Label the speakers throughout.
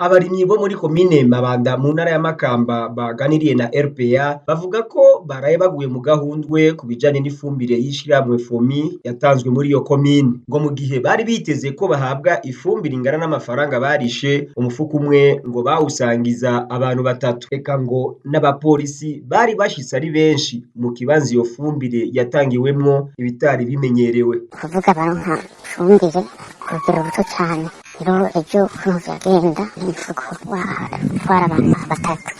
Speaker 1: Abarimyi bo muri komine Mabanda mu ntara ya Makamba baganiriye na RPA bavuga ko baraye baguye mu gahundwe ku bijanye n'ifumbire y'ishirahamwe FOMI yatanzwe muri iyo komine. Ngo mu gihe bari biteze ko bahabwa ifumbire ingana n'amafaranga barishe, umufuko umwe ngo bawusangiza abantu batatu. Eka ngo n'abapolisi bari bashitse ari benshi mu kibanza iyo fumbire yatangiwemwo, ibitari bimenyerewe.
Speaker 2: Kuvuga baronka ifumbire ku rugero ruto cane. Rero ejo ukuntu vyagenda, imifuko watwara abantu batatu,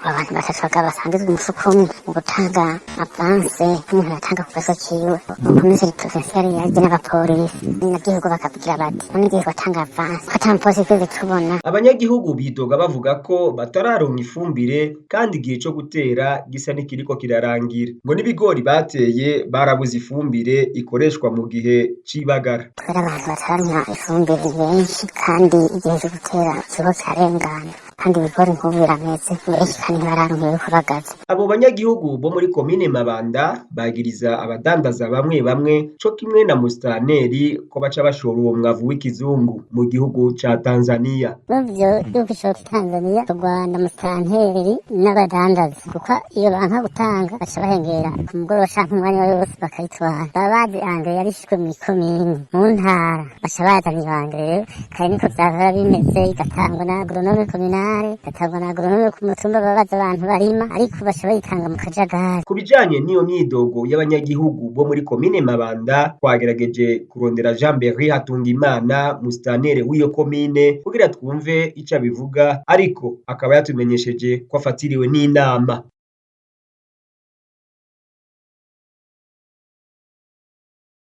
Speaker 2: abantu batatu bagabo basangizwa umufuko umwe. Mu gutanga avance, umuntu yatanga ku gaso kiwe. Umukomiseri provincial yaje n'abapolisi nagihugu, bakavugira bati: "None igihe watanga avance ko ata mupolisi twigeze tubona?"
Speaker 1: Abanyagihugu bidoga bavuga ko batararonka ifumbire kandi igihe co gutera gisa n'ikiriko kirarangira. Ngo n'ibigori bateye barabuze ifumbire ikoreshwa mu gihe c'ibagara.
Speaker 2: Kubera abantu batararonka ifumbire ni benshi, kandi igihe co gutera kiriko kirarengana, kandi ibigori nk'ubu birameze benshi, kandi ntibararonka iyo kubagaza.
Speaker 1: Abo banyagihugu bo muri komine Mabanda bagiriza abadandaza bamwe bamwe co kimwe na musitanteri ko baca bashora uwo mwavu w'ikizungu mu gihugu ca Tanzania.
Speaker 2: Bavyo yuko ishora Tanzania, Rwanda, musitanteri n'abadandaza, kuko iyo banka gutanga baca bahengera ku mugoroba canke umwanya wose bakayitwara. Baba bazi engrais yarishwe mw'ikomine, mu ntara, baca bazana iyo engrais. Rero kare niko vyahora bimeze, igatangwa na agronome communale, igatangwa na agronome ku mutumba, baba bazi abantu barima, ariko baca bayitanga mu kajagari.
Speaker 1: Ku bijanye n'iyo myidogo y'abanyagihugu bo muri komine Mabanda, twagerageje kurondera Jean Berry Hatungimana, musitanteri w'iyo komine, kugira twumve ico abivuga, ariko akaba yatumenyesheje ko afatiriwe n'inama.